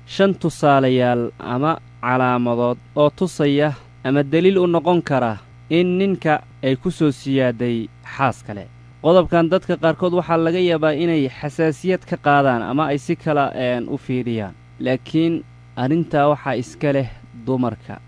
5 tusaalayaal ama calaamadood oo tusaya ama daliil u noqon kara in ninka ay ku soo siyaaday xaas kale. Qodobkan dadka qaarkood waxaa laga yaabaa inay xasaasiyad ka qaadaan ama ay si kala u fiiriyaan, laakiin arrintaa waxaa iska leh dumarka.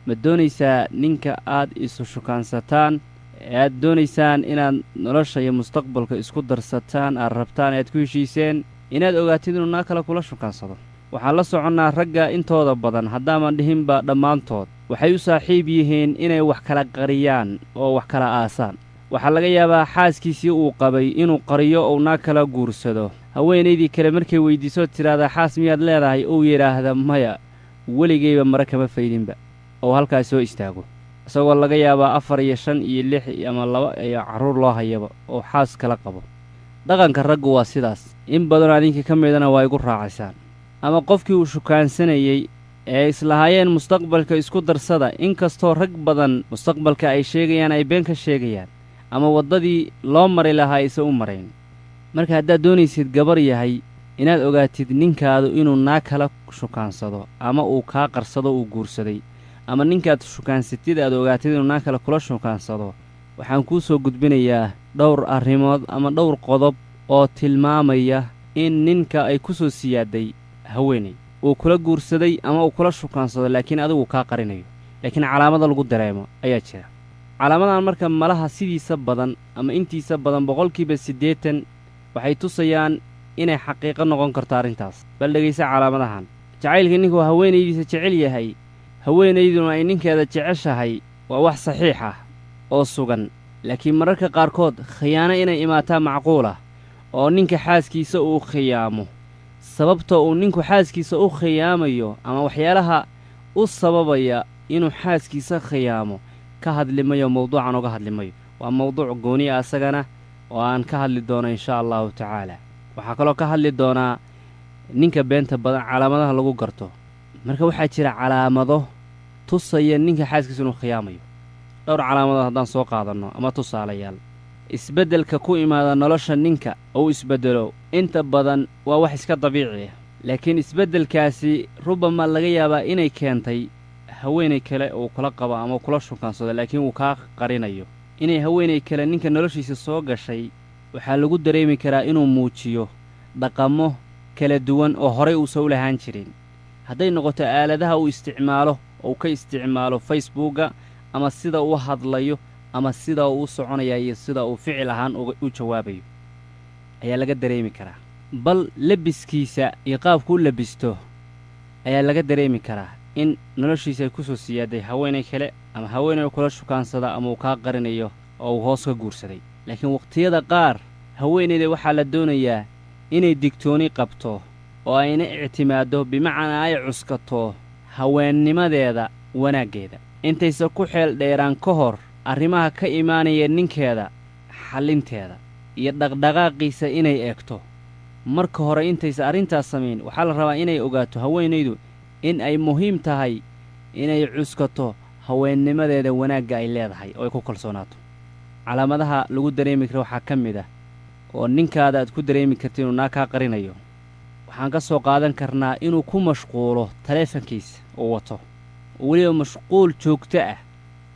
Ma doonaysaa ninka aad isu shukaansataan ee aad doonaysaan inaad nolosha iyo mustaqbalka isku darsataan, aad rabtaan, aad ku heshiiseen inaad ogaatid inuu naa kale kula shukaansado? Waxaan la soconnaa ragga intooda badan, haddaaman dhihinba dhammaantood, waxay u saaxiib yihiin inay wax kala qariyaan oo wax kala aasaan. Waxaa laga yaabaa xaaskiisii uu qabay inuu qariyo ou naa kala guursado. Haweenaydii kale markay weyddiisoo tidhaahdaa xaas miyaad leedahay, uu yidhaahda maya, weligayba mare kama faydinba, oo halkaas soo istaago, isagoo laga yaabaa 4 iyo 5 iyo 6 ama 2 iyo carruur loo hayaba oo xaas kala qabo. Dhaqanka raggu waa sidaas, in badanoo adinka ka midana waa igu raacaysaan. Ama qofkii uu shukaansanayey ee islahaayeen mustaqbalka isku darsada, inkastoo rag badan mustaqbalka ay sheegayaan ay been ka sheegayaan ama waddadii loo mari lahaa aysan u marayn. Marka haddaad doonaysid gabar yahay inaad ogaatid ninkaadu inuu naa kala shukaansado ama uu kaa qarsado uu guursaday, ama ninkaad shukaansatid aad ogaatid inuu naa kale kula shukaansado, waxaan kuu soo gudbinayaa dhowr arrimood ama dhowr qodob oo tilmaamaya in ninka ay ku soo siyaaday haweeney uu kula guursaday ama uu kula shukaansado, laakiin adigu kaa qarinayo, laakiin calaamada lagu dareemo ayaa jira. Calaamadan marka malaha sidiisa badan ama intiisa badan 80% waxay tusayaan inay xaqiiqo noqon karto arrintaas. Bal dhegaysa calaamadahan. Jacaylka ninku haweenaydiisa jecel yahay, haweenayduna ay ninkeeda jeceshahay, waa wax saxiix ah oo sugan, laakiin mararka qaarkood khiyaano inay imaataa macquul ah oo ninka xaaskiisa uu khiyaamo. Sababta uu ninku xaaskiisa u khiyaamayo ama waxyaalaha u sababaya inuu xaaskiisa khiyaamo ka hadlimayo, mawduucan uga hadlimayo. Waa mawduuc gooni ah asagana oo aan ka hadli doono insha allahu tacaala. Waxaa kaloo ka hadli doonaa ninka beenta badan calaamadaha lagu garto. Marka waxaa jira calaamado tusaya ninka xaaskiisa inuu khiyaamayo. Dhowr calaamadood haddaan soo qaadanno ama tusaalayaal. Isbeddelka ku imaada nolosha ninka uu isbeddelo inta badan waa wax iska dabiici ah, laakiin isbeddelkaasi rubama laga yaabaa inay keentay haweenay kale uu kula qabo ama kula shukaansado, laakiin uu kaa qarinayo. Inay haweenay kale ninka noloshiisa soo gashay waxaa lagu dareemi karaa inuu muujiyo dhaqamo kala duwan oo horay uusan u lahaan jirin. Hadday noqoto aaladaha uu isticmaalo oo uu ka isticmaalo Facebooka, ama sida uu hadlayo ama sida uu u soconaya iyo sida uu ficil ahaan u jawaabayo ayaa laga dareemi karaa. Bal labiskiisa iyo qaabku u labisto ayaa laga dareemi karaa in noloshiisa ay ku soo siyaaday haweenay kale ama haweenay kula shukaansada ama uu kaa qarinayo oo uu hoos ka guursaday. Laakiin waqtiyada qaar haweenayda waxaa la doonayaa inay digtooni qabto oo ayna ictimaaddo, bimacnaa ay cuskato haweennimadeeda wanaaggeeda intaysa ku xeel dheeraan ka hor arrimaha ka imaanaya ninkeeda xallinteeda iyo dhaqdhaqaaqiisa inay eegto. Marka hore intaysa arrintaas samayn waxaa la rabaa inay ogaato haweenaydu in ay muhiim tahay inay cuskato haweennimadeeda wanaagga ay leedahay oo ay ku kalsoonaato. Calaamadaha lagu dareemi karo waxaa ka mid ah oo ninkaada aad ku dareemi karta inuu naa kaa qarinayo. Waxaan ka soo qaadan karnaa inuu ku mashquulo taleefankiisa uu wato, oo weliba mashquul joogto ah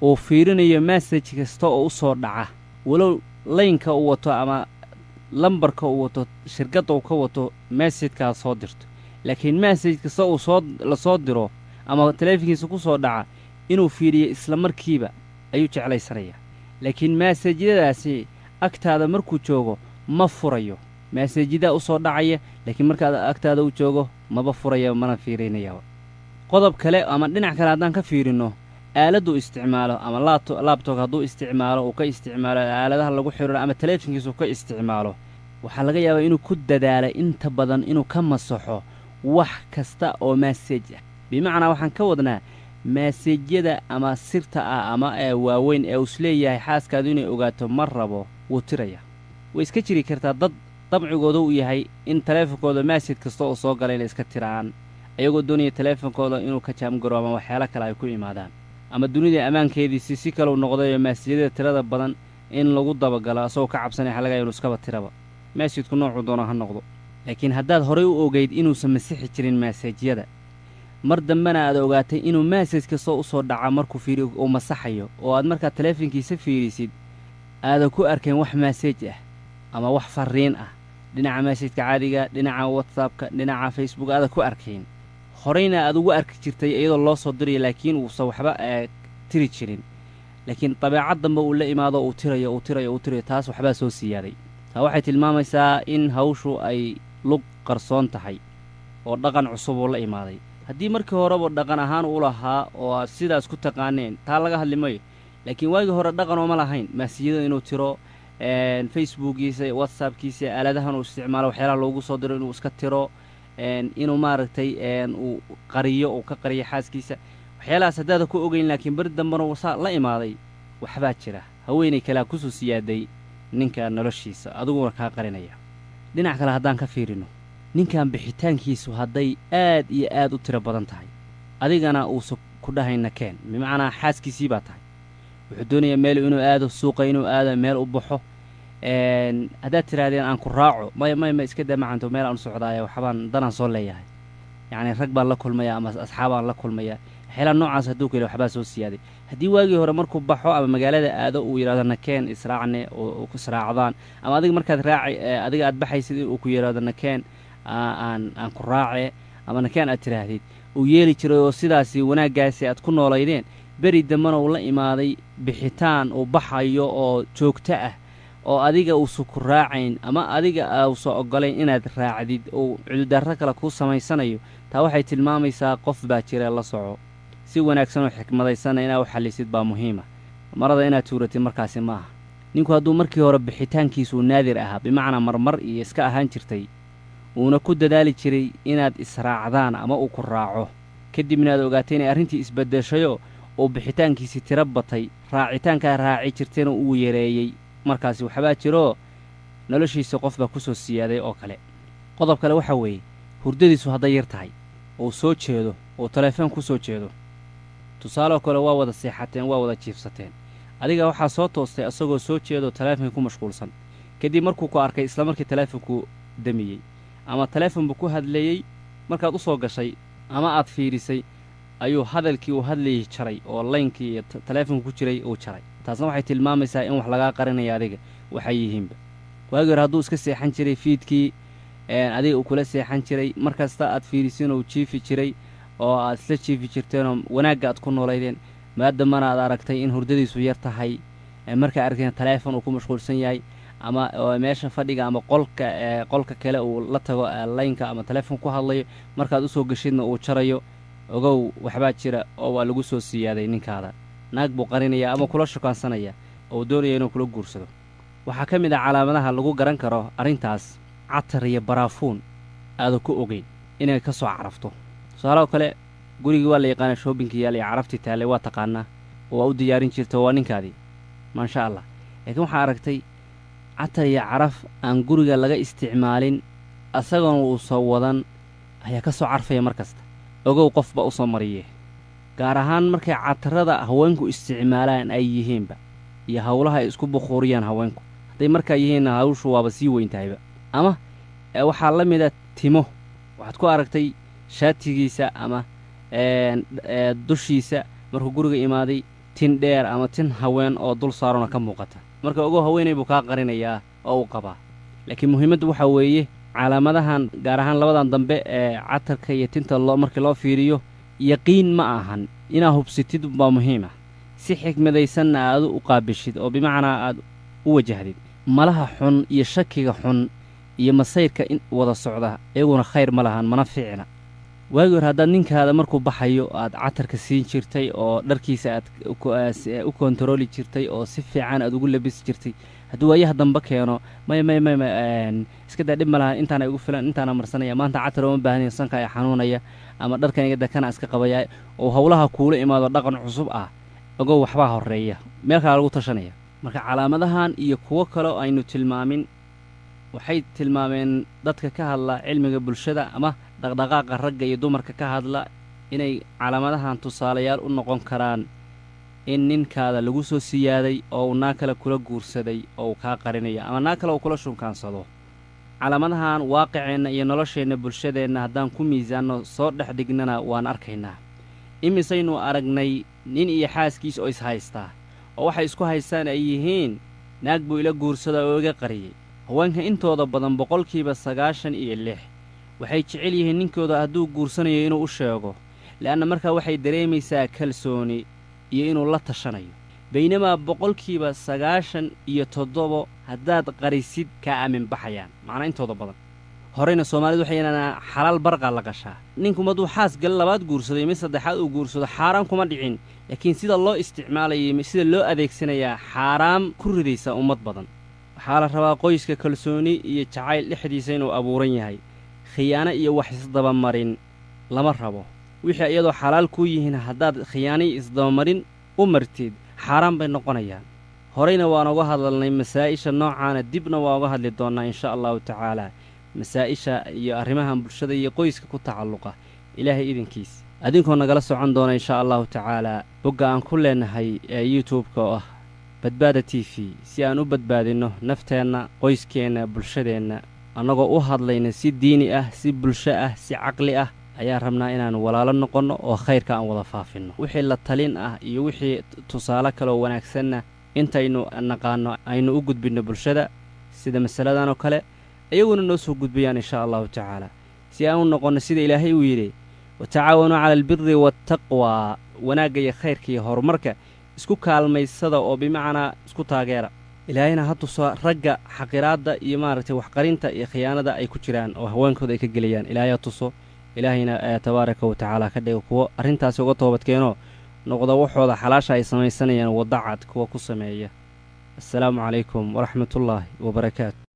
uu fiirinayo message kasta oo u soo dhaca, walow laynka uu wato ama lambarka uu wato shirkadda uu ka wato message-kaad soo dirto, laakiin message kasta uu soo la soo diro ama taleefankiisa ku soo dhaca inuu fiiriyo isla markiiba ayuu jeclaysanayaa. Laakiin massajyadaasi agtaada markuu joogo ma furayo, massajyadaa u soo dhacaya, laakiin markaad agtaada u joogo maba furaya mana fiirinayaba. Qodob kale ama dhinac kale haddaan ka fiirinno, aaladdu isticmaalo ama laptop hadduu isticmaalo uu ka isticmaalo aaladaha lagu xiriiro ama taleefankiisa uu ka isticmaalo, waxaa laga yaabaa inuu ku dadaalo inta badan inuu ka masaxo wax kasta oo message ah. Bimacnaa waxaan ka wadnaa massajyada ama sirta ah ama ee waaweyn ee uu isleeyahay xaaskaadu inay ogaato ma rabo, wuu tiraya. Way iska jiri kartaa dad dabcigooda uu yahay in taleefankooda message kasta oo soo gala inay iska tiraan, ayagoo doonaya taleefankooda inuu ka jaamgaro ama waxyaalo kale ay ku imaadaan, ama dunida ammaankeediisi si kaleu noqdayo massajyada tirada badan in lagu dabagalo asagoo ka cabsanaya xalaga inuu iskaba tiraba. Message-ku noocuu doono ha noqdo. Laakiin haddaad horay u ogeyd inuusan masixi jirin maseejyada, mar dambena aad ogaatay inuu message kastoo u soo dhaca markuu fiiri uu masaxayo, oo aad markaa taleefankiisa fiirisid aadan ku arkayn wax message ah ama wax farriin ah, dhinaca messageka caadiga, dhinaca WhatsAppka, dhinaca Facebook aadan ku arkayn, horeyna aad ugu arki jirtay iyadoo loo soo dirayo, laakiin uusan waxba tiri jirin, laakiin dabeecad dambe uu la imaado, uu tirayo, uu tirayo, uu tirayo, taas waxbaa soo siyaaday. Taa waxay tilmaamaysaa in hawshu ay lug qarsoon tahay oo dhaqan cusub uu la imaaday. Haddii markii horeba dhaqan ahaan u lahaa oo aad sidaas ku taqaaneen, taa laga hadli mayo. Laakiin waagii hore dhaqan ooma lahayn maasiyada inuu tiro, Facebookiisa, WhatsAppkiisa, aaladahan uu isticmaalo, waxyaalaha loogu soo diro inuu iska tiro, inuu maaragtay uu qariyo, uu ka qariyo xaaskiisa waxyaalahaas haddaada ku ogeyn, laakiin beri dambena uu saa la imaaday, waxbaa jira. Haweenay kalea kusoo siyaaday ninka noloshiisa, adiguna kaa qarinaya. Dhinac kale haddaan ka fiirino, ninkan bixitaankiisu hadday aad iyo aad u tiro badan tahay, adigana uusa ku dhahayna keen, bimacnaa xaaskiisii baa tahay, wuxuu doonayaa meel inuu aado, suuqa inuu aado, meel u baxo, haddaad tidhaahdeen aan ku raaco, maya maya ma, iska daa macanto, meel aan u socdaaya, waxbaan danaan soo leeyahay, yacni rag baan la kulmaya ama asxaabaan la kulmaya, waxyaalaha noocaas hadduu ku yidhi, waxbaa soo siyaaday. Haddii waagii hore markuu baxo ama magaalada aado uu yidhahdo nakeen, israacne, oo israacdaan, ama adiga markaad raaci, adiga aad baxaysid uu ku yidhahdo nakeen aan ku raace, ama nakeen aad tidhaahdid, uu yeeli jiray, oo sidaasi wanaaggaasi aad ku noolaydeen, beri dambena uu la imaaday bixitaan uu baxayo oo joogto ah oo adiga uusan ku raacayn ama adiga uusan oggolayn inaad raacdid, uu cududarro kale kuu samaysanayo, taa waxay tilmaamaysaa qof baa jira, la soco. Si wanaagsan oo xikmadaysanna inaad u xallisid baa muhiima, marada inaad tuuratid markaasi maaha. Ninku hadduu markii hore bixitaankiisuu naadir ahaa, bimacnaa marmar iyo iska ahaan jirtay, uuna ku dadaali jiray inaad israacdaan ama uu ku raaco, kadibna aad ogaatay inay arrintii isbaddeshayoo uu bixitaankiisii tiro batay, raacitaankaa raaci jirtayna uu yareeyey, markaasi waxbaa jiroo noloshiisa qof baa ku soo siyaaday oo kale. Qodob kale waxaa weeye hurdadiisu hadday yar tahay, uu soo jeedo, uu taleefon ku soo jeedo. Tusaaloo kale, waa wada seexateen, waa wada jiifsateen, adiga waxaa soo toostay asagoo soo jeedoo taleefonka ku mashquulsan. Kadib markuu ku arkay, isla markii taleefonku damiyey ama taleefonbu ku hadlayey, markaad u soo gashay ama aad fiidhisay ayuu hadalkii uu hadlayay jaray, oo laynkii iyo taleefonka ku jiray uu jaray. Taasna waxay tilmaamaysaa in wax lagaa qarinaya adiga waxay yihiinba. Waagii hore hadduu iska seexan jiray fiidkii, adiga uu kula seexan jiray, mar kasta aad fiidhisin uu jiifi jiray oo aad isla jiifi jirteenoo wanaagga aad ku noolaydeen, maadamana aad aragtay in hurdadiisu yar tahay, markaa aragteen taleefon uu ku mashquulsan yahay, ama meesha fadhiga ama qolka kale uu la tago laynka ama taleefon ku hadlayo, markaad usoo geshidna uu jarayo, ogow waxbaa jira oo waa lagu soo siyaaday ninkaada. Naag buu qarinaya ama kula shukaansanaya oo doonaya inuu kula guursado. Waxaa ka mid ah calaamadaha lagu garan karo arrintaas catar iyo baraafuun aada ku ogeyn inay ka soo carafto. Tusaaloo kale, gurigii waa la yaqaanaa, shoobinka yaal iyo caraftii taallay waa taqaanaa oo waa u diyaarin jirta, waa ninkaadii, maasha Allah. Laakiin waxaa aragtay catar iyo caraf aan guriga laga isticmaalin, asagoona uusan wadan ayaa ka soo carfaya mar kasta. Ogow qof baa u soo mariye, gaar ahaan markay catarada haweenku isticmaalaan ay yihiinba iyo howlaha ay isku bukhuuriyaan haweenku hadday markaa yihiinna, hawshu waaba sii weyn tahayba. Ama waxaa la mida timo waxaad ku aragtay shaatigiisa ama dushiisa markuu guriga imaaday, tin dheer ama tin haween oo dul saarona ka muuqata. Marka ogow haweenay buu kaa qarinayaa oo uu qabaa. Laakiin muhiimaddu waxaa weeye calaamadahan, gaar ahaan labadan dambe ee catarka iyo tinta loo markii loo fiiriyo, yaqiin ma ahan, inaa hubsitid baa muhiim ah, si xikmadaysanna aad u qaabishid oo bimacnaa aad u wajahdid. Malaha xun iyo shakiga xun iyo masayrka in wada socda iyaguna khayr ma lahan, mana fiicna. Waagii hore haddaad ninkaada markuu baxayo aad catarka siin jirtay oo dharkiisa aad u kontarooli jirtay oo si fiican aad ugu labisi jirtay, hadduu waayaha dambe keeno maya maya maya iska daa, dhib ma laha, intaana igu filan, intaana marsanaya, maanta catar ooma baahnayn, sanka ay xanuunaya, ama dharkan iga dakana iska qabaya, oo howlaha kuula imaado dhaqan cusub ah, ogow waxbaa horreeya, meel kalaa lagu tashanaya. Marka calaamadahan iyo kuwo kaleo aynu tilmaamin waxay tilmaameen dadka ka hadla cilmiga bulshada ama dhaqdhaqaaqa ragga iyo dumarka ka hadla inay calaamadahan tusaalayaal u noqon karaan in ninkaada lagu soo siyaaday oo uu naag kale kula guursaday oo uu kaa qarinayo ama naag kale uu kula shunkaansado. Calaamadahan waaqiceenna iyo nolosheenna bulshadeenna haddaan ku miisaanno soo dhex dhignana waan arkaynaa. Imisaynu aragnay nin iyo xaaskiis oo is-haystaa oo waxay isku haystaan ay yihiin naag buu ila guursada oo iga qariyey. Haweenka intooda badan 96% waxay jecel yihiin ninkooda hadduu guursanayo inuu u sheego, le'anna markaa waxay dareemaysaa kalsooni iyo inuu la tashanayo. Baynamaa 97% haddaad qarisid kaa aamin baxayaan, macnaa intooda badan. Horeyna Soomaalidu waxay yidhahdaan xalaal barqaa la qashaa. Ninku hadduu xaas gal labaad guursaday mid saddexaad uu guursado xaaraan kuma dhicin, laakiin sida loo isticmaalayay, sida loo adeegsanayaa xaaraam ku ridaysa ummad badan. Waxaa la rabaa qoyska kalsooni iyo jacayl dhexdiisa inuu abuuran yahay. Khiyaano iyo wax isdabamarin lama rabo. Wixii iyadoo xalaal kuu yihiin haddaad khiyaano iyo isdabamarin u martid xaaraan bay noqonayaan. Horeyna waan uga hadalnay masaa'isha noocaana, dibna waa uga hadli doonnaa insha allahu tacaalaa masaa'isha iyo arrimahan bulshada iyo qoyska ku tacalluqa, Ilaahay idinkiis. Adinkoo nagala socon doona insha allahu tacaalaa bogga aan ku leenahay ee YouTube-ka oo ah Badbaada TV, si aan u badbaadinno nafteenna, qoyskeenna, bulshadeenna, annagoo u hadlayna si diini ah, si bulsho ah, si caqli ah ayaan rabnaa inaan walaalo noqonno oo khayrka aan wada faafinno. Wixii la talin ah iyo wixii tusaale kaleoo wanaagsanna intaynu naqaanno aynu u gudbinno bulshada, sida masaladan oo kale iyaguna noo soo gudbayaan insha allahu tacaala, si aan u noqonno sida Ilaahay uu yidhi watacaawanuu cala albiri waataqwaa, wanaagga iyo khayrka iyo horumarka isku kaalmaysada oo bimacnaa isku taageera. Ilaahayna ha tuso ragga xaqiraadda iyo maaragtay waxqarinta iyo khiyaanada ay ku jiraan oo haweenkooda ay ka gelayaan. Ilaahay ha tuso, Ilaahayna tabaaraka wa tacaala ka dhigo kuwo arrintaasi uga toobadkeenoo noqda waxooda xalaasha ay samaysanayaan wadda cad kuwa ku sameeya. Assalaamu calaykum waraxmatullaahi wabarakaatu.